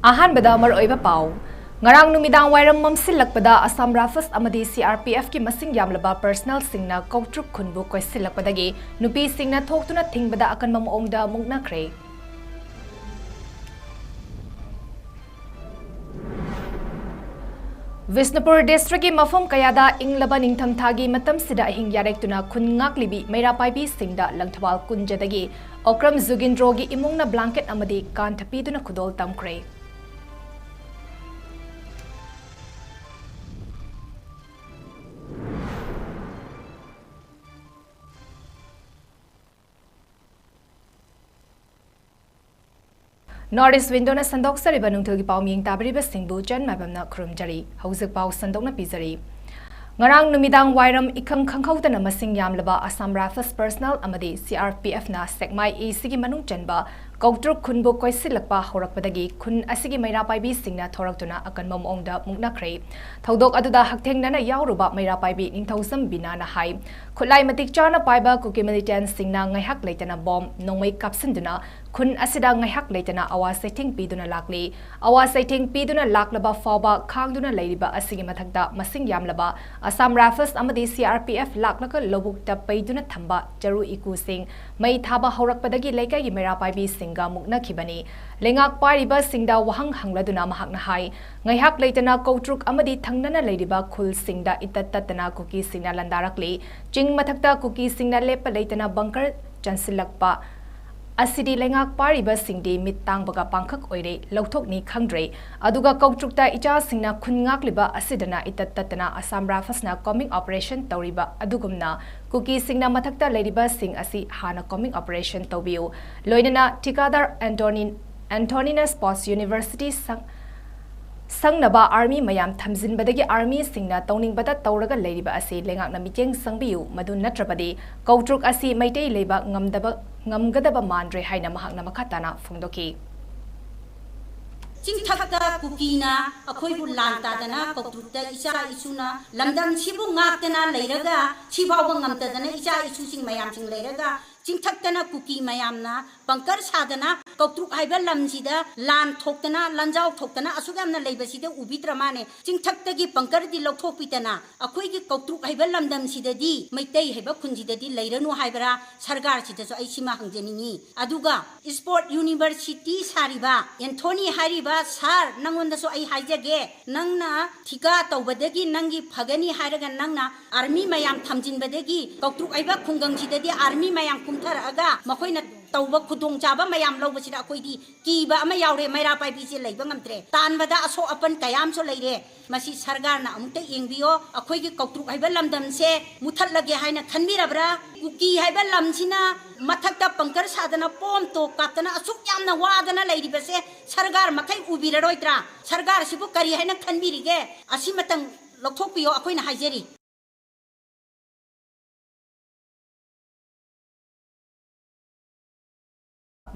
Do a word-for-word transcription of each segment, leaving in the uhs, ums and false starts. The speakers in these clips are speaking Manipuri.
ꯑꯍꯥꯟꯕꯗ ꯃꯔꯨꯑꯣꯏꯕ ꯄꯥꯎ꯫ ꯉꯔꯥꯡ ꯅꯨꯃꯤꯗꯥꯡ ꯋꯥꯏꯔꯝ ꯃꯝꯁꯤꯜꯂꯛꯄꯗ ꯑꯁꯥꯝ ꯔꯥꯏꯐꯜꯁ ꯑꯃꯗꯤ ꯁꯤ ꯑꯥꯔ ꯄꯤ ꯑꯦꯐꯀꯤ ꯃꯁꯤꯡ ꯌꯥꯝꯂꯕ ꯄꯔꯁꯅꯦꯜꯁꯤꯡꯅ ꯀꯧꯇ꯭ꯔꯨꯛ ꯈꯨꯟꯕꯨ ꯀꯣꯏꯁꯤꯜꯂꯛꯄꯗꯒꯤ ꯅꯨꯄꯤꯁꯤꯡꯅ ꯊꯣꯛꯇꯨꯅ ꯊꯤꯡꯕꯗ ꯑꯀꯟꯕ ꯃꯑꯣꯡꯗ ꯃꯨꯛꯅꯈ꯭ꯔꯦ꯫ ꯕꯤꯁꯅꯨꯄꯨꯔ ꯗꯤꯁꯇ꯭ꯔꯤꯛꯀꯤ ꯃꯐꯝ ꯀꯌꯥꯗ ꯏꯪꯂꯕ ꯅꯤꯡꯊꯝꯊꯥꯒꯤ ꯃꯇꯝꯁꯤꯗ ꯑꯍꯤꯡ ꯌꯥꯔꯦꯛꯇꯨꯅ ꯈꯨꯟ ꯉꯥꯛꯂꯤꯕꯤ ꯃꯩꯔꯥ ꯄꯥꯏꯕꯤꯁꯤꯡꯗ ꯂꯪꯊꯕꯥꯜ ꯀꯨꯟꯖꯗꯒꯤ ꯑꯣꯀ꯭ꯔꯝ ꯖꯨꯒꯤꯟꯗ꯭ꯔꯣꯒꯤ ꯏꯃꯨꯡꯅ ꯕ꯭ꯂꯥꯡꯀꯦꯠ ꯑꯃꯗꯤ ꯀꯥꯟꯊ ꯄꯤꯗꯨꯅ ꯈꯨꯗꯣꯜ ꯇꯝꯈ꯭ꯔꯦ꯫ North East Window-ꯅ ꯁꯟꯗꯣꯛꯆꯔꯤꯕ ꯅꯨꯡꯊꯤꯜꯒꯤ ꯄꯥꯎ ꯃꯤꯌꯦꯡ ꯇꯥꯕꯤꯔꯤꯕꯁꯤꯡꯕꯨ ꯆꯟ ꯃꯥꯏꯕꯝꯅ ꯈꯨꯔꯨꯝꯖꯔꯤ꯫ ꯍꯧꯖꯤꯛ ꯄꯥꯎ ꯁꯟꯗꯣꯛꯅ ꯄꯤꯖꯔꯤ꯫ ꯉꯔꯥꯡ ꯅꯨꯃꯤꯗꯥꯡ ꯋꯥꯏꯔꯝ ꯏꯈꯪ ꯈꯪꯍꯧꯗꯅ ꯃꯁꯤꯡ ꯌꯥꯝꯂꯕ ꯑꯁꯥꯝ ꯔꯥꯏꯐꯜꯁ ꯄꯔꯁꯅꯦꯜ ꯑꯃꯗꯤ ꯁꯤ ꯑꯥꯔ ꯄꯤ ꯑꯦꯐꯅ ꯁꯦꯛꯃꯥꯏ ꯑꯦ ꯁꯤꯒꯤ ꯃꯅꯨꯡ ꯆꯟꯕ ꯀꯧꯇ꯭ꯔꯨꯛ ꯈꯨꯟꯕꯨ ꯀꯣꯏꯁꯤꯜꯂꯛꯄ ꯍꯧꯔꯛꯄꯗꯒꯤ ꯈꯨꯟ ꯑꯁꯤꯒꯤ ꯃꯩꯔꯥ ꯄꯥꯏꯕꯤꯁꯤꯡꯅ ꯊꯣꯔꯛꯇꯨꯅ ꯑꯀꯟꯕ ꯃꯑꯣꯡꯗ ꯃꯨꯛꯅꯈ꯭ꯔꯦ꯫ ꯊꯧꯗꯣꯛ ꯑꯗꯨꯗ ꯍꯛꯊꯦꯡꯅꯅ ꯌꯥꯎꯔꯨꯕ ꯃꯩꯔꯥ ꯄꯥꯏꯕꯤ ꯅꯤꯡꯊꯧꯖꯝ ꯕꯤꯅꯥꯅ ꯍꯥꯏ, ꯈꯨꯠꯂꯥꯏ ꯃꯇꯤꯛ ꯆꯥꯅ ꯄꯥꯏꯕ ꯀꯨꯀꯤ ꯃꯤꯂꯤꯇꯦꯟꯁꯤꯡꯅ ꯉꯥꯏꯍꯥꯛ ꯂꯩꯇꯅ ꯕꯣꯝ ꯅꯣꯡꯃꯩ ꯀꯥꯞꯁꯤꯟꯗꯨꯅ ꯈꯨꯟ ꯑꯁꯤꯗ ꯉꯥꯏꯍꯥꯛ ꯂꯩꯇꯅ ꯑꯋꯥ ꯆꯩꯊꯦꯡ ꯄꯤꯗꯨꯅ ꯂꯥꯛꯂꯤ꯫ ꯑꯋꯥ ꯆꯩꯊꯦꯡ ꯄꯤꯗꯨꯅ ꯂꯥꯛꯂꯕ ꯐꯥꯎꯕ ꯈꯥꯡꯗꯨꯅ ꯂꯩꯔꯤꯕ ꯑꯁꯤꯒꯤ ꯃꯊꯛꯇ ꯃꯁꯤꯡ ꯌꯥꯝꯂꯕ ꯑꯁꯥꯝ ꯔꯥꯏꯐꯜꯁ ꯑꯃꯗꯤ ꯁꯤ ꯑꯥꯔ ꯄꯤ ꯑꯦꯐ ꯂꯥꯛꯂꯒ ꯂꯧꯕꯨꯛꯇ ꯄꯩꯗꯨꯅ ꯊꯝꯕ ꯆꯔꯨ ꯏꯀꯨꯁꯤꯡ ꯃꯩ ꯊꯥꯕ ꯍꯧꯔꯛꯄꯗꯒꯤ ꯂꯩꯀꯥꯏꯒꯤ ꯃꯩꯔꯥ ꯄꯥꯏꯕꯤꯁꯤꯡꯒ ꯃꯨꯛꯅꯈꯤꯕꯅꯤ꯫ ꯂꯩꯉꯥꯛ ꯄꯥꯏꯔꯤꯕꯁꯤꯡꯗ ꯋꯥꯍꯪ ꯍꯪꯂꯗꯨꯅ ꯃꯍꯥꯛꯅ ꯍꯥꯏ, ꯉꯥꯏꯍꯥꯛ ꯂꯩꯇꯅ ꯀꯧꯇ꯭ꯔꯨꯛ ꯑꯃꯗꯤ ꯊꯪꯅꯅ ꯂꯩꯔꯤꯕ ꯈꯨꯜꯁꯤꯡꯗ ꯏꯇꯠ ꯇꯠꯇꯅ ꯀꯨꯀꯤꯁꯤꯡꯅ ꯂꯥꯟꯗꯥꯔꯛꯂꯤ꯫ ꯆꯤꯡ ꯃꯊꯛꯇ ꯀꯨꯀꯤꯁꯤꯡꯅ ꯂꯦꯞꯄ ꯂꯩꯇꯅ ꯕꯪꯀꯔ ꯆꯟꯁꯤꯜꯂꯛꯄ ꯑꯁꯤꯗꯤ ꯂꯩꯉꯥꯛ ꯄꯥꯏꯔꯤꯕꯁꯤꯡꯗꯤ ꯃꯤꯠ ꯇꯥꯡꯕꯒ ꯄꯥꯡꯈꯛ ꯑꯣꯏꯔꯦ, ꯂꯧꯊꯣꯛꯅꯤ ꯈꯪꯗ꯭ꯔꯦ꯫ ꯑꯗꯨꯒ ꯀꯧꯇ꯭ꯔꯨꯛꯇ ꯏꯆꯥꯁꯤꯡꯅ ꯈꯨꯟ ꯉꯥꯛꯂꯤꯕ ꯑꯁꯤꯗꯅ ꯏꯇꯠ ꯇꯠꯇꯅ ꯑꯁꯥꯝ ꯔꯥꯏꯐꯜꯁꯅ ꯀꯣꯝꯕꯤꯡ ꯑꯣꯄꯔꯦꯁꯟ ꯇꯧꯔꯤꯕ ꯑꯗꯨꯒꯨꯝꯅ ꯀꯨꯀꯤꯁꯤꯡꯅ ꯃꯊꯛꯇ ꯂꯩꯔꯤꯕꯁꯤꯡ ꯑꯁꯤ ꯍꯥꯟꯅ ꯀꯣꯝꯕꯤꯡ ꯑꯣꯄꯔꯦꯁꯟ ꯇꯧꯕꯤꯌꯨ꯫ ꯂꯣꯏꯅꯅ ꯊꯤꯀꯥꯗꯥꯔ ꯑꯦꯟꯇꯣꯅꯤ, ꯑꯦꯟꯇꯣꯅꯤꯅꯁ ꯄꯣꯁ ꯌꯨꯅꯤꯚꯔꯁꯤꯇꯤ ꯁꯪ-, ꯁꯪꯅꯕ ꯑꯥꯔꯃꯤ ꯃꯌꯥꯝ ꯊꯝꯖꯤꯟꯕꯗꯒꯤ ꯑꯥꯔꯃꯤꯁꯤꯡꯅ ꯇꯧꯅꯤꯡꯕꯗ ꯇꯧꯔꯒ ꯂꯩꯔꯤꯕ ꯑꯁꯤ ꯂꯩꯉꯥꯛꯅ ꯃꯤꯠꯌꯦꯡ ꯆꯪꯕꯤꯌꯨ, ꯃꯗꯨ ꯅꯠꯇ꯭ꯔꯕꯗꯤ ꯀꯧꯇ꯭ꯔꯨꯛ ꯑꯁꯤ ꯃꯩꯇꯩ ꯂꯩꯕ ꯉꯝꯗꯕ, ꯉꯝꯒꯗꯕ ꯃꯥꯟꯗ꯭ꯔꯦ ꯍꯥꯏꯅ ꯃꯍꯥꯛꯅ ꯃꯈꯥ ꯇꯥꯅ ꯐꯣꯡꯗꯣꯛꯈꯤ꯫ ꯆꯤꯡꯊꯛꯇ ꯀꯨꯀꯤꯅ ꯑꯩꯈꯣꯏꯕꯨ ꯂꯥꯟ ꯇꯥꯗꯅ ꯀꯧꯇ꯭ꯔꯨꯛꯇ ꯏꯆꯥ ꯏꯁꯨꯅ ꯂꯝꯗꯝꯁꯤꯕꯨ ꯉꯥꯛꯇꯅ ꯂꯩꯔꯒ ꯁꯤꯐꯥꯎꯕ ꯉꯝꯇꯗꯅ ꯏꯆꯥ ꯏꯁꯨꯁꯤꯡ ꯃꯌꯥꯝꯁꯤꯡ ꯂꯩꯔꯒ ꯆꯤꯡꯊꯛꯇꯅ ꯀꯨꯀꯤ ꯃꯌꯥꯝꯅ ꯕꯪꯀꯔ ꯁꯥꯗꯅ ꯀꯧꯇ꯭ꯔꯨꯛ ꯍꯥꯏꯕ ꯂꯝꯁꯤꯗ ꯂꯥꯟ ꯊꯣꯛꯇꯅ, ꯂꯥꯟꯖꯥꯎ ꯊꯣꯛꯇꯅ ꯑꯁꯨꯛ ꯌꯥꯝꯅ ꯂꯩꯕꯁꯤꯗ ꯎꯕꯤꯗ꯭ꯔ ꯃꯥꯅꯦ? ꯆꯤꯡꯊꯛꯇꯒꯤ ꯕꯪꯀꯔꯗꯤ ꯂꯧꯊꯣꯛꯄꯤꯗꯅ ꯑꯩꯈꯣꯏꯒꯤ ꯀꯧꯇ꯭ꯔꯨꯛ ꯍꯥꯏꯕ ꯂꯝꯗꯝꯁꯤꯗꯗꯤ ꯃꯩꯇꯩ ꯍꯥꯏꯕ ꯈꯨꯟꯁꯤꯗꯗꯤ ꯂꯩꯔꯅꯨ ꯍꯥꯏꯕ꯭ꯔꯥ? ꯁꯔꯀꯥꯔꯁꯤꯗꯁꯨ ꯑꯩ ꯁꯤꯃ ꯍꯪꯖꯅꯤꯡꯉꯤ꯫ ꯑꯗꯨꯒ ꯏꯁꯄꯣꯔꯠ ꯌꯨꯅꯤꯚꯔꯁꯤꯇꯤ ꯁꯥꯔꯤꯕ ꯑꯦꯟꯊꯣꯅꯤ ꯍꯥꯏꯔꯤꯕ ꯁꯥꯔ, ꯅꯪꯉꯣꯟꯗꯁꯨ ꯑꯩ ꯍꯥꯏꯖꯒꯦ, ꯅꯪꯅ ꯊꯤꯀꯥ ꯇꯧꯕꯗꯒꯤ ꯅꯪꯒꯤ ꯐꯒꯅꯤ ꯍꯥꯏꯔꯒ ꯅꯪꯅ ꯑꯥꯔꯃꯤ ꯃꯌꯥꯝ ꯊꯝꯖꯤꯟꯕꯗꯒꯤ ꯀꯧꯇ꯭ꯔꯨꯛ ꯍꯥꯏꯕ ꯈꯨꯡꯒꯪꯁꯤꯗꯗꯤ ꯑꯥꯔꯃꯤ ꯃꯌꯥꯝ ꯀꯨꯝꯊꯔꯛꯑꯒ ꯃꯈꯣꯏꯅ ꯇꯧꯕ ꯈꯨꯗꯣꯡꯆꯥꯕ ꯃꯌꯥꯝ ꯂꯧꯕꯁꯤꯗ ꯑꯩꯈꯣꯏꯗꯤ ꯀꯤꯕ ꯑꯃ ꯌꯥꯎꯔꯦ, ꯃꯩꯔꯥ ꯄꯥꯏꯕꯤꯁꯦ ꯂꯩꯕ ꯉꯝꯗ꯭ꯔꯦ, ꯇꯥꯟꯕꯗ ꯑꯁꯣꯛ ꯑꯄꯟ ꯀꯌꯥ ꯑꯃꯁꯨ ꯂꯩꯔꯦ꯫ ꯃꯁꯤ ꯁꯔꯀꯥꯔꯅ ꯑꯃꯨꯛꯇ ꯌꯦꯡꯕꯤꯌꯣ꯫ ꯑꯩꯈꯣꯏꯒꯤ ꯀꯧꯇ꯭ꯔꯨꯛ ꯍꯥꯏꯕ ꯂꯝꯗꯝꯁꯦ ꯃꯨꯊꯠꯂꯒꯦ ꯍꯥꯏꯅ ꯈꯟꯕꯤꯔꯕ꯭ꯔꯥ? ꯀꯨꯀꯤ ꯍꯥꯏꯕ ꯂꯝꯁꯤꯅ ꯃꯊꯛꯇ ꯕꯪꯀꯔ ꯁꯥꯗꯅ ꯄꯣꯝ ꯇꯣꯛ ꯀꯥꯞꯇꯅ ꯑꯁꯨꯛ ꯌꯥꯝꯅ ꯋꯥꯗꯅ ꯂꯩꯔꯤꯕꯁꯦ ꯁꯔꯀꯥꯔ ꯃꯈꯩ ꯎꯕꯤꯔꯔꯣꯏꯗ꯭ꯔꯥ? ꯁꯔꯀꯥꯔꯁꯤꯕꯨ ꯀꯔꯤ ꯍꯥꯏꯅ ꯈꯟꯕꯤꯔꯤꯒꯦ? ꯑꯁꯤꯃꯇꯪ ꯂꯧꯊꯣꯛꯄꯤꯌꯣ, ꯑꯩꯈꯣꯏꯅ ꯍꯥꯏꯖꯔꯤ꯫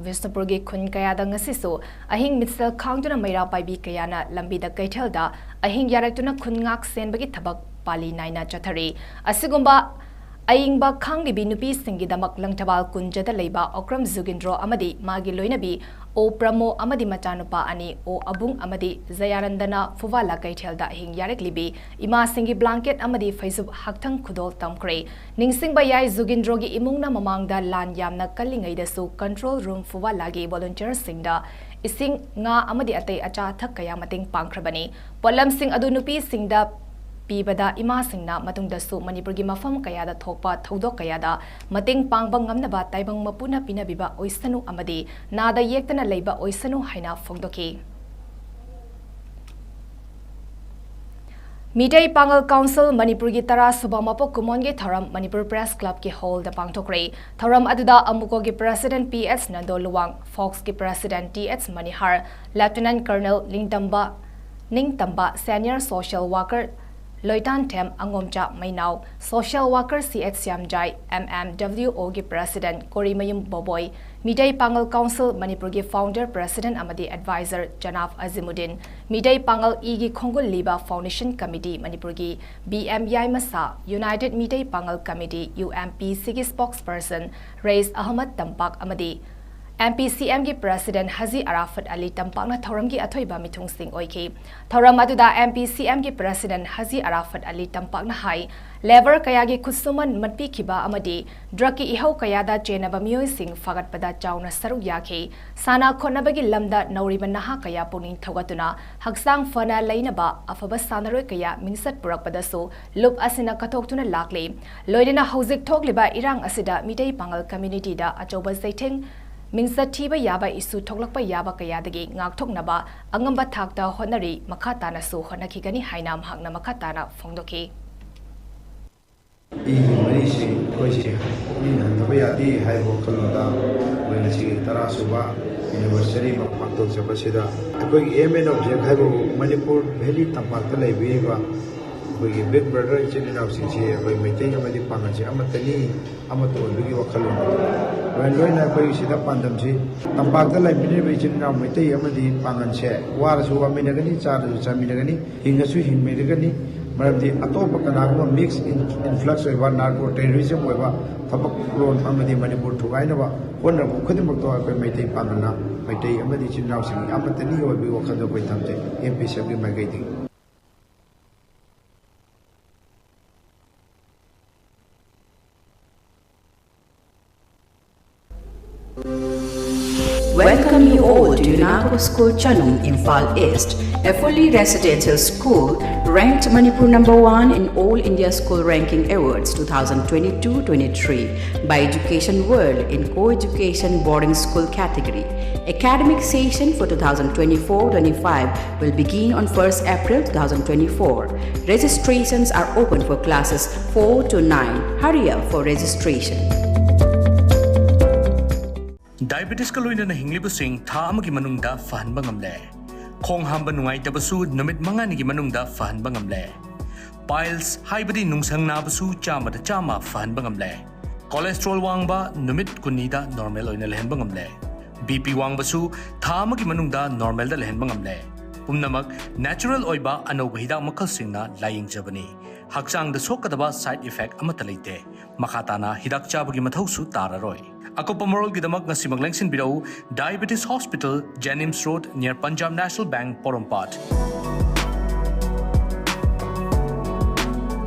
ꯕꯤꯁꯅꯨꯄꯨꯔꯒꯤ ꯈꯨꯟ ꯀꯌꯥꯗ ꯉꯁꯤꯁꯨ ꯑꯍꯤꯡ ꯃꯤꯠꯁꯦꯜ ꯈꯥꯡꯗꯨꯅ ꯃꯩꯔꯥ ꯄꯥꯏꯕꯤ ꯀꯌꯥꯅ ꯂꯝꯕꯤꯗ ꯀꯩꯊꯦꯜꯗ ꯑꯍꯤꯡ ꯌꯥꯔꯦꯛꯇꯨꯅ ꯈꯨꯟ ꯉꯥꯛ ꯁꯦꯟꯕꯒꯤ ꯊꯕꯛ ꯄꯥꯂꯤ ꯅꯥꯏꯅ ꯆꯠꯊꯔꯤ꯫ ꯑꯁꯤꯒꯨꯝꯕ ꯑꯏꯪꯕ ꯈꯥꯡꯂꯤꯕꯤ ꯅꯨꯄꯤꯁꯤꯡꯒꯤꯗꯃꯛ ꯂꯪꯊꯕꯥꯜ ꯀꯨꯟꯖꯗ ꯂꯩꯕ ꯑꯣꯀ꯭ꯔꯝ ꯖꯨꯒꯤꯟꯗ꯭ꯔꯣ ꯑꯃꯗꯤ ꯃꯥꯒꯤ ꯂꯣꯏꯅꯕꯤ ꯑꯣ ꯄ꯭ꯔꯃꯣ ꯑꯃꯗꯤ ꯃꯆꯥꯅꯨꯄꯥ ꯑꯅꯤ ꯑꯣ ꯑꯕꯨꯡ ꯑꯃꯗꯤ ꯖꯌꯥꯅꯟꯗꯅ ꯐꯨꯕꯥꯂꯥ ꯀꯩꯊꯦꯜꯗ ꯑꯍꯤꯡ ꯌꯥꯔꯦꯛꯂꯤꯕꯤ ꯏꯃꯥꯁꯤꯡꯒꯤ ꯕ꯭ꯂꯥꯡꯀꯦꯠ ꯑꯃꯗꯤ ꯐꯩꯖꯨꯞ ꯍꯛꯊꯪ ꯈꯨꯗꯣꯜ ꯇꯝꯈ꯭ꯔꯦ꯫ ꯅꯤꯡꯁꯤꯡꯕ ꯌꯥꯏ, ꯖꯨꯒꯤꯟꯗ꯭ꯔꯣꯒꯤ ꯏꯃꯨꯡꯅ ꯃꯃꯥꯡꯗ ꯂꯥꯟ ꯌꯥꯝꯅ ꯀꯜꯂꯤꯉꯩꯗꯁꯨ ꯀꯟꯇ꯭ꯔꯣꯜ ꯔꯨꯝ ꯐꯨꯕꯥꯂꯥꯒꯤ ꯚꯣꯂꯨꯟꯇꯤꯌꯔꯁꯤꯡꯗ ꯏꯁꯤꯡ, ꯉꯥ ꯑꯃꯗꯤ ꯑꯇꯩ ꯑꯆꯥ ꯑꯊꯛ ꯀꯌꯥ ꯃꯇꯦꯡ ꯄꯥꯡꯈ꯭ꯔꯕꯅꯤ꯫ ꯄꯣꯠꯂꯝꯁꯤꯡ ꯑꯗꯨ ꯅꯨꯄꯤꯁꯤꯡꯗ ꯄꯤꯕꯗ ꯏꯃꯥꯁꯤꯡꯅ ꯃꯇꯨꯡꯗꯁꯨ ꯃꯅꯤꯄꯨꯔꯒꯤ ꯃꯐꯝ ꯀꯌꯥꯗ ꯊꯣꯛꯄ ꯊꯧꯗꯣꯛ ꯀꯌꯥꯗ ꯃꯇꯦꯡ ꯄꯥꯡꯕ ꯉꯝꯅꯕ ꯇꯥꯏꯕꯪ ꯃꯄꯨꯅ ꯄꯤꯅꯕꯤꯕ ꯑꯣꯏꯁꯅꯨ ꯑꯃꯗꯤ ꯅꯥꯗ ꯌꯦꯛꯇꯅ ꯂꯩꯕ ꯑꯣꯏꯁꯅꯨ ꯍꯥꯏꯅ ꯐꯣꯡꯗꯣꯛꯈꯤ꯫ ꯃꯤꯇꯩ ꯄꯥꯉꯜ ꯀꯥꯎꯟꯁꯤꯜ ꯃꯅꯤꯄꯨꯔꯒꯤ ꯇꯔꯥ ꯁꯨꯕ ꯃꯄꯣꯛ ꯀꯨꯝꯑꯣꯟꯒꯤ ꯊꯧꯔꯝ ꯃꯅꯤꯄꯨꯔ ꯄ꯭ꯔꯦꯁ ꯀ꯭ꯂꯕꯀꯤ ꯍꯣꯜꯗ ꯄꯥꯡꯊꯣꯛꯈ꯭ꯔꯦ꯫ ꯊꯧꯔꯝ ꯑꯗꯨꯗ ꯑꯃꯨꯀꯣꯒꯤ president P S Nando Luwang, ꯐꯣꯛꯁꯀꯤ president T S Manihar, lieutenant colonel Ningtamba, Ningtamba, senior social worker Loitanthem Angomcha Meinao, social worker C H Shyamjai, M M W ꯑꯣꯒꯤ ꯄ꯭ꯔꯦꯁꯤꯗꯦꯟꯠ ꯀꯣꯔꯤꯃꯌꯨꯝ ꯕꯣꯕꯣꯏ, ꯃꯤꯇꯩ ꯄꯥꯉꯜ ꯀꯥꯎꯟꯁꯤꯜ ꯃꯅꯤꯄꯨꯔꯒꯤ ꯐꯥꯎꯟꯗꯔ ꯄ꯭ꯔꯦꯁꯤꯗꯦꯟꯠ ꯑꯃꯗꯤ ꯑꯦꯗꯚꯥꯏꯖꯔ ꯖꯅꯥꯐ ꯑꯖꯤꯃꯨꯗꯤꯟ, ꯃꯤꯇꯩ ꯄꯥꯉꯜ ꯏꯒꯤ ꯈꯣꯡꯒꯨꯜ ꯂꯤꯕ ꯐꯥꯎꯟꯗꯦꯁꯟ ꯀꯃꯤꯇꯤ ꯃꯅꯤꯄꯨꯔꯒꯤ B M Yaimasa, united Meitei Pangal committee, U M P ꯁꯤꯒꯤ ꯁ꯭ꯄꯣꯛꯁꯄꯔꯁꯟ ꯔꯦꯏꯁ ꯑꯍꯃꯗ ꯇꯝꯄꯥꯛ ꯑꯃꯗꯤ ꯑꯦꯝ ꯄꯤ ꯁꯤ ꯑꯦꯝꯒꯤ ꯄ꯭ꯔꯦꯁꯤꯗꯦꯟꯠ ꯍꯥꯖꯤ ꯑꯔꯥꯐꯠ ꯑꯂꯤ ꯇꯝꯄꯥꯛꯅ ꯊꯧꯔꯝꯒꯤ ꯑꯊꯣꯏꯕ ꯃꯤꯊꯨꯡꯁꯤꯡ ꯑꯣꯏꯈꯤ꯫ ꯊꯧꯔꯝ ꯑꯗꯨꯗ ꯑꯦꯝ ꯄꯤ ꯁꯤ ꯑꯦꯝꯒꯤ ꯄ꯭ꯔꯦꯁꯤꯗꯦꯟꯠ ꯍꯥꯖꯤ ꯑꯔꯥꯐꯠ ꯑꯂꯤ ꯇꯝꯄꯥꯛꯅ ꯍꯥꯏ, ꯂꯦꯕꯔ ꯀꯌꯥꯒꯤ ꯈꯨꯠꯁꯨꯃꯟ ꯃꯠꯄꯤꯈꯤꯕ ꯑꯃꯗꯤ ꯗ꯭ꯔꯒꯀꯤ ꯏꯍꯧ ꯀꯌꯥꯗ ꯆꯦꯟꯅꯕ ꯃꯤꯑꯣꯏꯁꯤꯡ ꯐꯒꯠꯄꯗ ꯆꯥꯎꯅ ꯁꯔꯨꯛ ꯌꯥꯈꯤ꯫ ꯁꯥꯟꯅ ꯈꯣꯠꯅꯕꯒꯤ ꯂꯝꯗ ꯅꯧꯔꯤꯕ ꯅꯍꯥ ꯀꯌꯥ ꯄꯨꯛꯅꯤꯡ ꯊꯧꯒꯠꯇꯨꯅ ꯍꯛꯆꯥꯡ ꯐꯅ ꯂꯩꯅꯕ ꯑꯐꯕ ꯁꯥꯟꯅꯔꯣꯏ ꯀꯌꯥ ꯃꯤꯡꯆꯠ ꯄꯨꯔꯛꯄꯗꯁꯨ ꯂꯨꯞ ꯑꯁꯤꯅ ꯀꯠꯊꯣꯛꯇꯨꯅ ꯂꯥꯛꯂꯤ꯫ ꯂꯣꯏꯅꯅ ꯍꯧꯖꯤꯛ ꯊꯣꯛꯂꯤꯕ ꯏꯔꯥꯡ ꯑꯁꯤꯗ ꯃꯤꯇꯩ ꯄꯥꯉꯜ ꯀꯝꯃ꯭ꯌꯨꯅꯤꯇꯤꯗ ꯑꯆꯧꯕ ꯆꯩꯊꯦꯡ ꯃꯤꯡꯆꯠ ꯊꯤꯕ ꯌꯥꯕ ꯏꯁꯨ ꯊꯣꯛꯂꯛꯄ ꯌꯥꯕ ꯀꯌꯥꯗꯒꯤ ꯉꯥꯛꯊꯣꯛꯅꯕ ꯑꯉꯝꯕ ꯊꯥꯛꯇ ꯍꯣꯠꯅꯔꯤ, ꯃꯈꯥ ꯇꯥꯅꯁꯨ ꯍꯣꯠꯅꯈꯤꯒꯅꯤ ꯍꯥꯏꯅ ꯃꯍꯥꯛꯅ ꯃꯈꯥ ꯇꯥꯅ ꯐꯣꯡꯗꯣꯛꯈꯤ꯫ ꯏꯒꯤ ꯃꯔꯤꯁꯤ ꯑꯩꯈꯣꯏꯁꯤ ꯄꯨꯛꯅꯤꯡ ꯍꯟꯊꯕ ꯌꯥꯗꯦ ꯍꯥꯏꯕ ꯋꯥꯈꯜꯂꯣꯟꯗ ꯑꯩꯈꯣꯏ ꯉꯁꯤꯒꯤ ꯇꯔꯥ ꯁꯨꯕ anniversary ꯑꯃ ꯄꯥꯡꯊꯣꯛꯆꯕꯁꯤꯗ ꯑꯩꯈꯣꯏꯒꯤ aim and object ꯍꯥꯏꯕꯕꯨ ꯃꯅꯤꯄꯨꯔ ꯚꯦꯂꯤ ꯇꯝꯄꯥꯛꯇ ꯂꯩꯕꯤꯔꯤꯕ ꯑꯩꯈꯣꯏꯒꯤ big brother ꯏꯆꯤꯟ ꯏꯅꯥꯎꯁꯤꯡꯁꯤ ꯑꯩꯈꯣꯏ ꯃꯩꯇꯩ ꯑꯃꯗꯤ ꯄꯥꯉꯜꯁꯤ ꯑꯃꯠꯇꯅꯤ, ꯑꯃꯠꯇ ꯑꯣꯏꯕꯒꯤ ꯋꯥꯈꯜꯂꯣꯟ ꯑꯗꯨ꯫ ꯂꯣꯏꯅ ꯂꯣꯏꯅ ꯑꯩꯈꯣꯏꯒꯤ ꯁꯤꯗ ꯄꯥꯟꯗꯝꯁꯤ ꯇꯝꯄꯥꯛꯇ ꯂꯩꯃꯤꯟꯅꯔꯤꯕ ꯏꯆꯤꯟ ꯏꯅꯥꯎ ꯃꯩꯇꯩ ꯑꯃꯗꯤ ꯄꯥꯉꯜꯁꯦ ꯋꯥꯔꯁꯨ ꯋꯥꯃꯤꯟꯅꯒꯅꯤ, ꯆꯥꯔꯁꯨ ꯆꯥꯃꯤꯟꯅꯒꯅꯤ, ꯍꯤꯡꯉꯁꯨ ꯍꯤꯡꯃꯤꯟꯅꯒꯅꯤ꯫ ꯃꯔꯝꯗꯤ ꯑꯇꯣꯞꯄ ꯀꯅꯥꯒꯨꯝꯕ mix in-, influx ꯑꯣꯏꯕ narco terrorism ꯑꯣꯏꯕ ꯊꯕꯛ ꯂꯣꯟ ꯑꯃꯗꯤ ꯃꯅꯤꯄꯨꯔ ꯊꯨꯒꯥꯏꯅꯕ ꯍꯣꯠꯅꯔꯛꯄ ꯈꯨꯗꯤꯡꯃꯛꯇꯣ ꯑꯩꯈꯣꯏ ꯃꯩꯇꯩ ꯄꯥꯉꯜꯅ ꯃꯩꯇꯩ ꯑꯃꯗꯤ ꯏꯆꯤꯟ ꯏꯅꯥꯎꯁꯤꯡ ꯑꯃꯠꯇꯅꯤ ꯑꯣꯏꯕꯒꯤ ꯋꯥꯈꯜꯗꯣ ꯑꯩꯈꯣꯏ ꯊꯝꯖꯩ꯫ ꯑꯦꯝ ꯄꯤ ꯁꯤ ꯑꯦꯝꯒꯤ ꯃꯥꯏꯀꯩꯗꯒꯤ꯫ Welcome you all to UNACO School Chanung, Imphal East, a fully residential school ranked Manipur number one in All India School Ranking Awards two thousand twenty-two twenty-three by Education World in Co-Education Boarding School category. Academic session for two thousand twenty-four twenty-five will begin on first April two thousand twenty-four. Registrations are open for classes four to nine. Hurry up for registration. Diabetesꯀ ꯂꯣꯏꯅꯅ ꯍꯤꯡꯂꯤꯕꯁꯤꯡ ꯊꯥ ꯑꯃꯒꯤ ꯃꯅꯨꯡꯗ ꯐꯍꯟꯕ ꯉꯝꯂꯦ꯫ ꯈꯣꯡ ꯍꯥꯝꯕ ꯅꯨꯡꯉꯥꯏꯇꯕꯁꯨ ꯅꯨꯃꯤꯠ ꯃꯉꯥꯅꯤꯒꯤ ꯃꯅꯨꯡꯗ ꯐꯍꯟꯕ ꯉꯝꯂꯦ꯫ Piles ꯍꯥꯏꯕꯗꯤ ꯅꯨꯡꯁꯪ ꯅꯥꯕꯁꯨ ꯆꯥꯝꯃꯗ ꯆꯥꯝꯃ ꯐꯍꯟꯕ ꯉꯝꯂꯦ꯫ Cholesterol ꯋꯥꯡꯕ ꯅꯨꯃꯤꯠ ꯀꯨꯟꯅꯤꯗ normal ꯑꯣꯏꯅ ꯂꯩꯍꯟꯕ ꯉꯝꯂꯦ꯫ BP ꯋꯥꯡꯕꯁꯨ ꯊꯥ ꯑꯃꯒꯤ ꯃꯅꯨꯡꯗ normalꯗ ꯂꯩꯍꯟꯕ ꯉꯝꯂꯦ꯫ ꯄꯨꯝꯅꯃꯛ natural ꯑꯣꯏꯕ ꯑꯅꯧꯕ ꯍꯤꯗꯥꯛ ꯃꯈꯜꯁꯤꯡꯅ ꯂꯥꯌꯦꯡꯖꯕꯅꯤ꯫ ꯍꯛꯆꯥꯡꯗ ꯁꯣꯛꯀꯗꯕ side effect ꯑꯃꯠꯇ ꯂꯩꯇꯦ꯫ ꯃꯈꯥ ꯇꯥꯅ ꯍꯤꯗꯥꯛ ꯆꯥꯕꯒꯤ ꯃꯊꯧꯁꯨ ꯇꯥꯔꯔꯣꯏ꯫ ꯑꯀꯨꯞꯄ ꯃꯔꯣꯜꯒꯤꯗꯃꯛ ꯉꯁꯤꯃꯛ ꯂꯦꯡꯁꯤꯟꯕꯤꯔꯛꯎ, Diabetes Hospital, Janims Road, near Punjab National Bank, ꯄꯣꯔꯣꯝꯄꯥꯠ꯫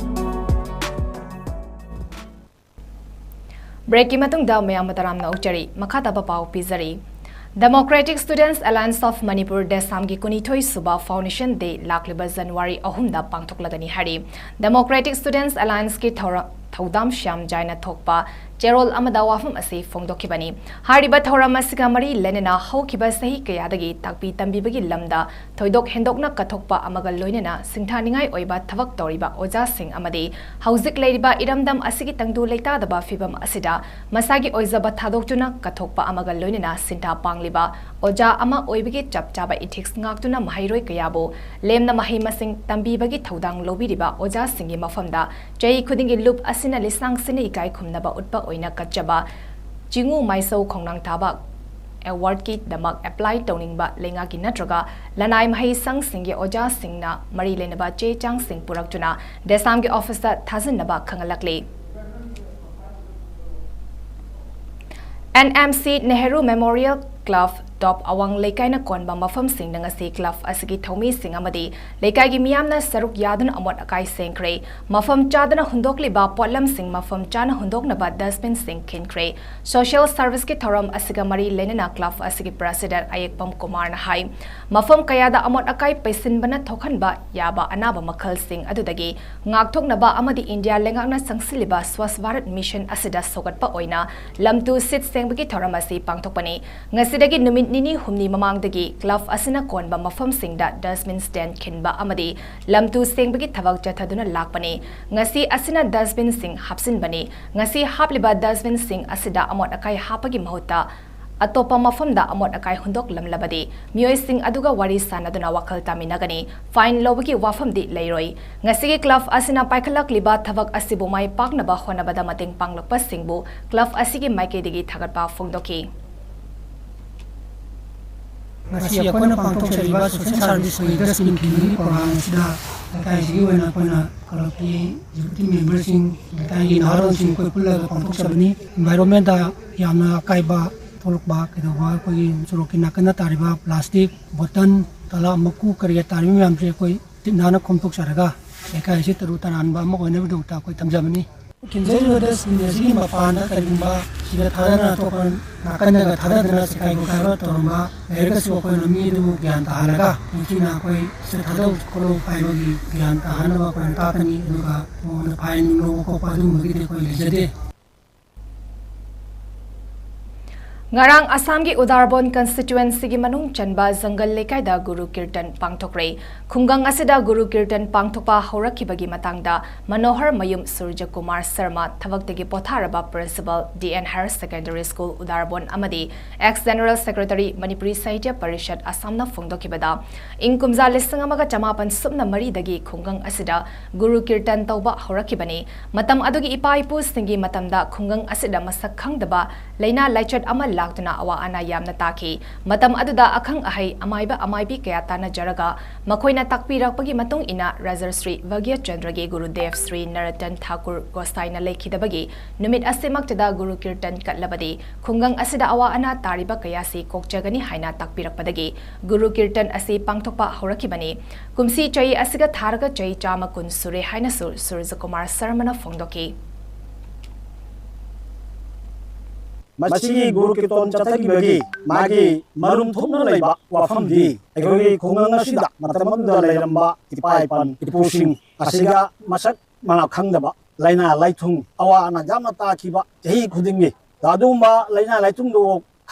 ꯕ꯭ꯔꯦꯛꯀꯤ ꯃꯇꯨꯡꯗ ꯃꯌꯥꯝ ꯇꯔꯥꯝꯅ ꯑꯣꯛꯆꯔꯤ꯫ ꯃꯈꯥ ꯇꯥꯕ ꯄꯥꯎ ꯄꯤꯖꯔꯤ꯫ Democratic Students Alliance of Manipur, ꯗꯦꯁꯥꯝꯒꯤ ꯀꯨꯟꯅꯤꯊꯣꯏ ꯁꯨꯕ Foundation Day ꯂꯥꯛꯂꯤꯕ ꯖꯅꯋꯥꯔꯤ ꯑꯍꯨꯝꯗ ꯄꯥꯡꯊꯣꯛꯂꯒꯅꯤ ꯍꯥꯏꯔꯤ꯫ Democratic Students Alliance ꯀꯤ ꯊꯧꯔ-, ꯊꯧꯗꯥꯝ ꯁ꯭ꯌꯥꯝ ꯖꯥꯏꯅ ꯊꯣꯛꯄ ꯆꯦꯔꯣꯜ ꯑꯃꯗ ꯋꯥꯐꯝ ꯑꯁꯤ ꯐꯣꯡꯗꯣꯛꯈꯤꯕꯅꯤ꯫ ꯍꯥꯏꯔꯤꯕ ꯊꯧꯔꯝ ꯑꯁꯤꯒ ꯃꯔꯤ ꯂꯩꯅꯅ ꯍꯧꯈꯤꯕ ꯆꯍꯤ ꯀꯌꯥꯗꯒꯤ ꯇꯥꯛꯄꯤ ꯇꯝꯕꯤꯕꯒꯤ ꯂꯝꯗ ꯊꯣꯏꯗꯣꯛ ꯍꯦꯟꯗꯣꯛꯅ ꯀꯠꯊꯣꯛꯄ ꯑꯃꯒ ꯂꯣꯏꯅꯅ ꯁꯤꯡꯊꯥꯅꯤꯡꯉꯥꯏ ꯑꯣꯏꯕ ꯊꯕꯛ ꯇꯧꯔꯤꯕ ꯑꯣꯖꯥꯁꯤꯡ ꯑꯃꯗꯤ ꯍꯧꯖꯤꯛ ꯂꯩꯔꯤꯕ ꯏꯔꯝꯗꯝ ꯑꯁꯤꯒꯤ ꯇꯪꯗꯨ ꯂꯩꯇꯥꯗꯕ ꯐꯤꯕꯝ ꯑꯁꯤꯗ ꯃꯁꯥꯒꯤ ꯑꯣꯏꯖꯕ ꯊꯥꯗꯣꯛꯇꯨꯅ ꯀꯠꯊꯣꯛꯄ ꯑꯃꯒ ꯂꯣꯏꯅꯅ ꯁꯤꯟꯊꯥ ꯄꯥꯡꯂꯤꯕ ꯑꯣꯖꯥ ꯑꯃ ꯑꯣꯏꯕꯒꯤ ꯆꯞ ꯆꯥꯕ ethics ꯉꯥꯛꯇꯨꯅ ꯃꯍꯩꯔꯣꯏ ꯀꯌꯥꯕꯨ ꯂꯦꯝꯅ ꯃꯍꯩ ꯃꯁꯤꯡ ꯇꯝꯕꯤꯕꯒꯤ ꯊꯧꯗꯥꯡ ꯂꯧꯕꯤꯔꯤꯕ ꯑꯣꯖꯥꯁꯤꯡꯒꯤ ꯃꯐꯝꯗ ꯆꯍꯤ ꯈꯨꯗꯤꯡꯒꯤ ꯂꯨꯞ ꯑꯁꯤꯅ ꯂꯤꯁꯥꯡ ꯁꯤꯟꯅ ꯏꯀꯥꯏ ꯈꯨꯝꯅꯕ ꯎꯠꯄ ꯑꯣꯏꯅ ꯀꯠꯆꯕ ꯆꯤꯉꯨ ꯃꯥꯏꯁꯧ ꯈꯣꯡꯅꯥꯡ ꯊꯥꯕ award ꯀꯤꯗꯃꯛ apply ꯇꯧꯅꯤꯡꯕ ꯂꯩꯉꯥꯛꯀꯤ ꯅꯠꯇ꯭ꯔꯒ ꯂꯅꯥꯏ ꯃꯍꯩ ꯁꯪꯁꯤꯡꯒꯤ ꯑꯣꯖꯥꯁꯤꯡꯅ ꯃꯔꯤ ꯂꯩꯅꯕ ꯆꯦ ꯆꯥꯡꯁꯤꯡ ꯄꯨꯔꯛꯇꯨꯅ ꯗꯦꯁꯥꯝꯒꯤ office ꯇ ꯊꯥꯖꯤꯟꯅꯕ ꯈꯪꯍꯜꯂꯛꯂꯤ꯫ N M C Nehru Memorial Club, ꯇꯣꯞ ꯑꯋꯥꯡ ꯂꯩꯀꯥꯏꯅ ꯀꯣꯟꯕ ꯃꯐꯝꯁꯤꯡꯗ ꯉꯁꯤ club ꯑꯁꯤꯒꯤ ꯊꯧꯃꯤꯁꯤꯡ ꯑꯃꯗꯤ ꯂꯩꯀꯥꯏꯒꯤ ꯃꯤꯌꯥꯝꯅ ꯁꯔꯨꯛ ꯌꯥꯗꯨꯅ ꯑꯃꯣꯠ ꯑꯀꯥꯏ ꯁꯦꯡꯈ꯭ꯔꯦ꯫ ꯃꯐꯝ ꯆꯥꯗꯅ ꯍꯨꯟꯗꯣꯛꯂꯤꯕ ꯄꯣꯠꯂꯝꯁꯤꯡ ꯃꯐꯝ ꯆꯥꯅ ꯍꯨꯟꯗꯣꯛꯅꯕ dustbin ꯁꯤꯡ ꯈꯤꯟꯈ꯭ꯔꯦ꯫ Social service ꯀꯤ ꯊꯧꯔꯝ ꯑꯁꯤꯒ ꯃꯔꯤ ꯂꯩꯅꯅ club ꯑꯁꯤꯒꯤ president ꯑꯌꯦꯛꯄꯝ ꯀꯨꯃꯥꯔꯅ ꯍꯥꯏ, ꯃꯐꯝ ꯀꯌꯥꯗ ꯑꯃꯣꯠ ꯑꯀꯥꯏ ꯄꯩꯁꯤꯟꯕꯅ ꯊꯣꯛꯍꯟꯕ ꯌꯥꯕ ꯑꯅꯥꯕ ꯃꯈꯜꯁꯤꯡ ꯑꯗꯨꯗꯒꯤ ꯉꯥꯛꯊꯣꯛꯅꯕ ꯑꯃꯗꯤ ꯏꯟꯗꯤꯌꯥ ꯂꯩꯉꯥꯛꯅ ꯆꯪꯁꯤꯜꯂꯤꯕ Swachh Bharat Mission ꯑꯁꯤꯗ ꯁꯧꯒꯠꯄ ꯑꯣꯏꯅ ꯂꯝꯇꯨ ꯁꯤꯠ ꯁꯦꯡꯕꯒꯤ ꯊꯧꯔꯝ ꯑꯁꯤ ꯄꯥꯡꯊꯣꯛꯄꯅꯤ꯫ ꯉꯁꯤꯗꯒꯤ ꯅꯨꯃꯤꯠ ꯅꯤꯅꯤ ꯍꯨꯝꯅꯤ ꯃꯃꯥꯡꯗꯒꯤ club ꯑꯁꯤꯅ ꯀꯣꯟꯕ ꯃꯐꯝꯁꯤꯡꯗ dustbin stand ꯈꯤꯟꯕ ꯑꯃꯗꯤ ꯂꯝꯇꯨ ꯁꯦꯡꯕꯒꯤ ꯊꯕꯛ ꯆꯠꯊꯗꯨꯅ ꯂꯥꯛꯄꯅꯤ꯫ ꯉꯁꯤ ꯑꯁꯤꯅ dustbin ꯁꯤꯡ ꯍꯥꯞꯆꯤꯟꯕꯅꯤ꯫ ꯉꯁꯤ ꯍꯥꯞꯂꯤꯕ dustbin ꯁꯤꯡ ꯑꯁꯤꯗ ꯑꯃꯣꯠ ꯑꯀꯥꯏ ꯍꯥꯞꯄꯒꯤ ꯃꯍꯨꯠꯇ ꯑꯇꯣꯞꯄ ꯃꯐꯝꯗ ꯑꯃꯣꯠ ꯑꯀꯥꯏ ꯍꯨꯟꯗꯣꯛꯂꯝꯂꯕꯗꯤ ꯃꯤꯑꯣꯏꯁꯤꯡ ꯑꯗꯨꯒ ꯋꯥꯔꯤ ꯁꯥꯅꯗꯨꯅ ꯋꯥꯈꯜ ꯇꯥꯃꯤꯟꯅꯒꯅꯤ꯫ Fine ꯂꯧꯕꯒꯤ ꯋꯥꯐꯝꯗꯤ ꯂꯩꯔꯣꯏ꯫ ꯉꯁꯤꯒꯤ club ꯑꯁꯤꯅ ꯄꯥꯏꯈꯠꯂꯛꯂꯤꯕ ꯊꯕꯛ ꯑꯁꯤꯕꯨ ꯃꯥꯏ ꯄꯥꯛꯅꯕ ꯍꯣꯠꯅꯕꯗ ꯃꯇꯦꯡ ꯄꯥꯡꯂꯛꯄꯁꯤꯡꯕꯨ club ꯑꯁꯤꯒꯤ ꯃꯥꯏꯀꯩꯗꯒꯤ ꯊꯥꯒꯠꯄ ꯐꯣꯡꯗꯣꯛꯈꯤ꯫ ꯉꯁꯤ ꯑꯩꯈꯣꯏꯅ ꯄꯥꯡꯊꯣꯛꯆꯔꯤꯕ social service ꯒꯤ dustbin ꯈꯤꯟꯕꯒꯤ program ꯑꯁꯤꯗ ꯂꯩꯀꯥꯏꯁꯤꯒꯤ ꯑꯣꯏꯅ ꯑꯩꯈꯣꯏꯅ club ꯀꯤ executive member ꯁꯤꯡ, ꯂꯩꯀꯥꯏꯒꯤ ꯅꯍꯥꯔꯣꯜꯁꯤꯡ ꯑꯩꯈꯣꯏ ꯄꯨꯜꯂꯒ ꯄꯥꯡꯊꯣꯛꯆꯕꯅꯤ꯫ Environment ꯇ ꯌꯥꯝꯅ ꯑꯀꯥꯏꯕ ꯊꯣꯛꯂꯛꯄ ꯀꯩꯗꯧꯕ, ꯑꯩꯈꯣꯏꯒꯤ ꯁꯣꯔꯣꯛꯀꯤ ꯅꯥꯀꯟꯗ ꯇꯥꯔꯤꯕ plastic bottle, ꯇꯂꯥ, ꯃꯀꯨ ꯀꯔꯤ ꯀꯔꯤ ꯇꯥꯔꯤꯕ ꯃꯌꯥꯝꯁꯦ ꯑꯩꯈꯣꯏ ꯇꯤꯛ ꯅꯥꯟꯅ ꯈꯣꯝꯗꯣꯛꯆꯔꯒ ꯂꯩꯀꯥꯏ ꯑꯁꯤ ꯇꯔꯨ ꯇꯅꯥꯟꯕ ꯑꯃ ꯑꯣꯏꯅꯕꯒꯤꯗꯃꯛꯇ ꯑꯩꯈꯣꯏ ꯊꯝꯖꯕꯅꯤ꯫ ꯈꯤꯟꯖꯔꯤꯕ dustbin ꯑꯁꯤꯒꯤ ꯃꯄꯥꯟꯗ ꯀꯔꯤꯒꯨꯝꯕ ꯁꯤꯗ ꯊꯥꯗꯅ ꯑꯇꯣꯞꯄ ꯅꯥꯀꯟꯗꯒ ꯊꯥꯗꯗꯅ ꯆꯦꯈꯥꯏ ꯈꯣꯠꯀꯥꯏꯕ ꯇꯧꯔꯝꯕ ꯂꯩꯔꯒꯁꯨ ꯑꯩꯈꯣꯏꯅ ꯃꯤ ꯑꯗꯨꯕꯨ ꯒ꯭ꯌꯥꯟ ꯇꯥꯍꯜꯂꯒ ꯅꯤꯡꯊꯤꯅ ꯑꯩꯈꯣꯏ ꯁꯤꯗ ꯊꯥꯗꯧ ꯈꯣꯠꯂꯧ ꯍꯥꯏꯕꯒꯤ ꯒ꯭ꯌꯥꯟ ꯇꯥꯍꯟꯅꯕ ꯑꯩꯈꯣꯏꯅ ꯇꯥꯛꯀꯅꯤ꯫ ꯑꯗꯨꯒ ꯃꯉꯣꯟꯗ fine ꯂꯧꯕ ꯈꯣꯠꯄ ꯑꯗꯨꯒꯨꯝꯕꯒꯤꯗꯤ ꯑꯩꯈꯣꯏ ꯂꯩꯖꯗꯦ꯫ ꯉꯔꯥꯡ ꯑꯁꯥꯝꯒꯤ ꯎꯗꯥꯔꯕꯣꯟ constituency ꯒꯤ ꯃꯅꯨꯡ ꯆꯟꯕ ꯖꯪꯒꯜ ꯂꯩꯀꯥꯏꯗ ꯒꯨꯔꯨ ꯀꯤꯔꯇꯟ ꯄꯥꯡꯊꯣꯛꯈ꯭ꯔꯦ꯫ ꯈꯨꯡꯒꯪ ꯑꯁꯤꯗ ꯒꯨꯔꯨ ꯀꯤꯔꯇꯟ ꯄꯥꯡꯊꯣꯛꯄ ꯍꯧꯔꯛꯈꯤꯕꯒꯤ ꯃꯇꯥꯡꯗ ꯃꯅꯣꯍꯔ ꯃꯌꯨꯝ ꯁꯨꯔꯖꯀꯨꯃꯥꯔ ꯁꯔꯃ, ꯊꯕꯛꯇꯒꯤ ꯄꯣꯊꯥꯔꯕ Principal D N Higher Secondary School ꯎꯗꯥꯔꯕꯣꯟ ꯑꯃꯗꯤ ex General Secretary ꯃꯅꯤꯄꯨꯔꯤ ꯁꯥꯍꯤꯇ꯭ꯌ ꯄꯔꯤꯁꯠ ꯑꯁꯥꯝꯅ ꯐꯣꯡꯗꯣꯛꯈꯤꯕꯗ, ꯏꯪ ꯀꯨꯝꯖꯥ ꯂꯤꯁꯤꯡ ꯑꯃꯒ ꯆꯃꯥꯄꯟ ꯁꯨꯞꯅ ꯃꯔꯤꯗꯒꯤ ꯈꯨꯡꯒꯪ ꯑꯁꯤꯗ ꯒꯨꯔꯨ ꯀꯤꯔꯇꯟ ꯇꯧꯕ ꯍꯧꯔꯛꯈꯤꯕꯅꯤ꯫ ꯃꯇꯝ ꯑꯗꯨꯒꯤ ꯏꯄꯥ ꯏꯄꯨꯁꯤꯡꯒꯤ ꯃꯇꯝꯗ ꯈꯨꯡꯒꯪ ꯑꯁꯤꯗ ꯃꯁꯛ ꯈꯪꯗꯕ ꯂꯥꯏꯅꯥ ꯂꯥꯏꯆꯠ ꯑꯃ ꯂꯥꯛꯇꯨꯅ ꯑꯋꯥ ꯑꯅꯥ ꯌꯥꯝꯅ ꯇꯥꯈꯤ꯫ ꯃꯇꯝ ꯑꯗꯨꯗ ꯑꯈꯪ ꯑꯍꯩ ꯑꯃꯥꯏꯕ ꯑꯃꯥꯏꯕꯤ ꯀꯌꯥ ꯇꯥꯟꯅꯖꯔꯒ ꯃꯈꯣꯏꯅ ꯇꯥꯛꯄꯤꯔꯛꯄꯒꯤ ꯃꯇꯨꯡ ꯏꯟꯅ ꯔꯥꯖꯔꯁ꯭ꯔꯤ ꯚꯥꯒ꯭ꯌꯆꯟꯗ꯭ꯔꯒꯤ ꯒꯨꯔꯨꯗꯦꯕ ꯁ꯭ꯔꯤ ꯅꯔꯇꯟ ꯊꯥꯀꯨꯔ ꯒꯣꯁꯥꯏꯅ ꯂꯩꯈꯤꯗꯕꯒꯤ ꯅꯨꯃꯤꯠ ꯑꯁꯤꯃꯛꯇꯗ ꯒꯨꯔꯨ ꯀꯤꯔꯇꯟ ꯀꯠꯂꯕꯗꯤ ꯈꯨꯡꯒꯪ ꯑꯁꯤꯗ ꯑꯋꯥ ꯑꯅꯥ ꯇꯥꯔꯤꯕ ꯀꯌꯥꯁꯤ ꯀꯣꯛꯆꯒꯅꯤ ꯍꯥꯏꯅ ꯇꯥꯛꯄꯤꯔꯛꯄꯗꯒꯤ ꯒꯨꯔꯨ ꯀꯤꯔꯇꯟ ꯑꯁꯤ ꯄꯥꯡꯊꯣꯛꯄ ꯍꯧꯔꯛꯈꯤꯕꯅꯤ꯫ ꯀꯨꯝꯁꯤ ꯆꯍꯤ ꯑꯁꯤꯒ ꯊꯥꯔꯒ ꯆꯍꯤ ꯆꯥꯝꯃ ꯀꯨꯟ ꯁꯨꯔꯦ ꯍꯥꯏꯅꯁꯨ ꯁꯨꯔꯖꯀꯨꯃꯥꯔ ꯁꯔꯃꯅ ꯐꯣꯡꯗꯣꯛꯈꯤ꯫ ꯃꯁꯤꯒꯤ ꯒꯨꯔꯨ ꯀꯤꯔꯇꯟ ꯆꯠꯊꯈꯤꯕꯒꯤ ꯃꯥꯒꯤ ꯃꯔꯨꯝ ꯊꯣꯛꯅ ꯂꯩꯕ ꯋꯥꯐꯝꯗꯤ ꯑꯩꯈꯣꯏꯒꯤ ꯈꯨꯡꯒꯪ ꯑꯁꯤꯗ ꯃꯇꯝ ꯑꯃꯗ ꯂꯩꯔꯝꯕ ꯏꯄꯥ ꯏꯄꯟ ꯏꯄꯨꯁꯤꯡ ꯑꯁꯤꯒ ꯃꯁꯛ ꯃꯅꯥ ꯈꯪꯗꯕ ꯂꯥꯏꯅꯥ ꯂꯥꯏꯊꯨꯡ ꯑꯋꯥ ꯑꯅꯥ ꯌꯥꯝꯅ ꯇꯥꯈꯤꯕ ꯆꯍꯤ ꯈꯨꯗꯤꯡꯒꯤ꯫ ꯑꯗꯨꯒꯨꯝꯕ ꯂꯥꯏꯅꯥ ꯂꯥꯏꯊꯨꯡꯗꯨ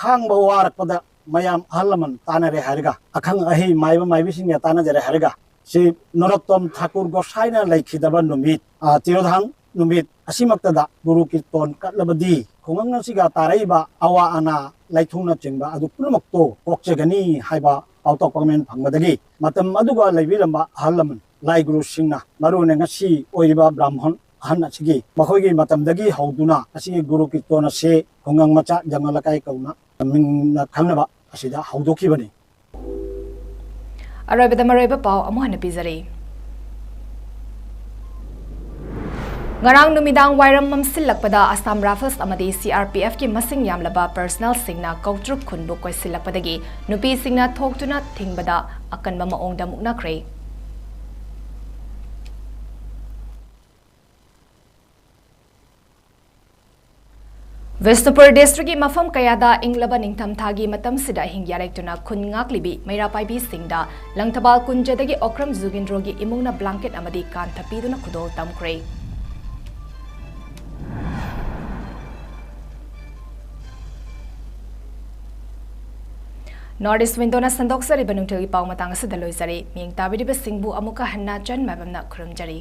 ꯈꯥꯡꯕ ꯋꯥꯔꯛꯄꯗ ꯃꯌꯥꯝ ꯑꯍꯜ ꯂꯃꯟ ꯇꯥꯟꯅꯔꯦ ꯍꯥꯏꯔꯒ, ꯑꯈꯪ ꯑꯍꯩ ꯃꯥꯏꯕ ꯃꯥꯏꯕꯤꯁꯤꯡꯒ ꯇꯥꯟꯅꯖꯔꯦ ꯍꯥꯏꯔꯒ, ꯁꯤ ꯅꯔꯣꯠꯇꯝ ꯊꯥꯀꯨꯔ ꯒꯣꯁꯥꯏꯅ ꯂꯩꯈꯤꯗꯕ ꯅꯨꯃꯤꯠ, ꯑ, ꯇꯤꯔꯣꯙꯥꯟ ꯅꯨꯃꯤꯠ ꯑꯁꯤꯃꯛꯇꯗ ꯒꯨꯔꯨ ꯀꯤꯔꯇꯟ ꯀꯠꯂꯕꯗꯤ ꯈꯨꯡꯒꯪ ꯑꯁꯤꯒ ꯇꯥꯔꯛꯏꯕ ꯑꯋꯥ ꯑꯅꯥ ꯂꯥꯏꯊꯨꯡꯅꯆꯤꯡꯕ ꯑꯗꯨ ꯄꯨꯝꯅꯃꯛꯇꯣ ꯀꯣꯛꯆꯒꯅꯤ ꯍꯥꯏꯕ ꯄꯥꯎꯇꯥꯛ ꯄꯥꯎꯃꯦꯟ ꯐꯪꯕꯗꯒꯤ ꯃꯇꯝ ꯑꯗꯨꯒ ꯂꯩꯕꯤꯔꯝꯕ ꯑꯍꯜ ꯂꯃꯟ ꯂꯥꯏ ꯒꯨꯔꯨꯁꯤꯡꯅ, ꯃꯔꯨꯑꯣꯏꯅ ꯉꯁꯤ ꯑꯣꯏꯔꯤꯕ ꯕ꯭ꯔꯥꯍꯃꯟ ꯑꯍꯟ ꯑꯁꯤꯒꯤ, ꯃꯈꯣꯏꯒꯤ ꯃꯇꯝꯗꯒꯤ ꯍꯧꯗꯨꯅ ꯑꯁꯤꯒꯤ ꯒꯨꯔꯨ ꯀꯤꯔꯇꯟ ꯑꯁꯤ ꯈꯨꯡꯒꯪ ꯃꯆꯥ ꯖꯪꯒꯜ ꯂꯩꯀꯥꯏ ꯀꯧꯅ ꯃꯃꯤꯡꯅ ꯈꯪꯅꯕ ꯑꯁꯤꯗ ꯍꯧꯗꯣꯛꯈꯤꯕꯅꯤ꯫ ꯑꯔꯣꯏꯕꯗ ꯃꯔꯨꯑꯣꯏꯕ ꯄꯥꯎ ꯑꯃꯨꯛ ꯍꯟꯅ ꯄꯤꯖꯔꯤ꯫ ꯉꯔꯥꯡ ꯅꯨꯃꯤꯗꯥꯡ ꯋꯥꯏꯔꯝ ꯃꯝꯁꯤꯜꯂꯛꯄꯗ Assam Rifles ꯑꯃꯗꯤ C R P F ꯀꯤ ꯃꯁꯤꯡ ꯌꯥꯝꯂꯕ personnel ꯁꯤꯡꯅ ꯀꯧꯇ꯭ꯔꯨꯛ ꯈꯨꯟꯕꯨ ꯀꯣꯏꯁꯤꯜꯂꯛꯄꯗꯒꯤ ꯅꯨꯄꯤꯁꯤꯡꯅ ꯊꯣꯛꯇꯨꯅ ꯊꯤꯡꯕꯗ ꯑꯀꯟꯕ ꯃꯑꯣꯡꯗ ꯃꯨꯛꯅꯈ꯭ꯔꯦ꯫ ꯕꯤꯁꯅꯨꯄꯨꯔ district ꯀꯤ ꯃꯐꯝ ꯀꯌꯥꯗ ꯏꯪꯂꯕ ꯅꯤꯡꯊꯝꯊꯥꯒꯤ ꯃꯇꯝꯁꯤꯗ ꯑꯍꯤꯡ ꯌꯥꯔꯦꯛꯇꯨꯅ ꯈꯨꯟ ꯉꯥꯛꯂꯤꯕꯤ ꯃꯩꯔꯥ ꯄꯥꯏꯕꯤꯁꯤꯡꯗ ꯂꯪꯊꯕꯥꯜ ꯀꯨꯟꯖꯗꯒꯤ ꯑꯣꯀ꯭ꯔꯝ ꯖꯨꯒꯤꯟꯗ꯭ꯔꯣꯒꯤ ꯏꯃꯨꯡꯅ blanket ꯑꯃꯗꯤ ꯀꯥꯟꯊ ꯄꯤꯗꯨꯅ ꯈꯨꯗꯣꯜ ꯇꯝꯈ꯭ꯔꯦ꯫ North East Window ꯅ ꯁꯟꯗꯣꯛꯆꯔꯤꯕ ꯅꯨꯡꯊꯤꯜꯒꯤ ꯄꯥꯎ ꯃꯇꯥꯡ ꯑꯁꯤꯗ ꯂꯣꯏꯖꯔꯦ꯫ ꯃꯤꯠꯌꯦꯡ ꯇꯥꯕꯤꯔꯤꯕꯁꯤꯡꯕꯨ ꯑꯃꯨꯛꯀ ꯍꯟꯅ ꯆꯟ ꯃꯥꯏꯕꯝꯅ ꯈꯨꯔꯨꯝꯖꯔꯤ꯫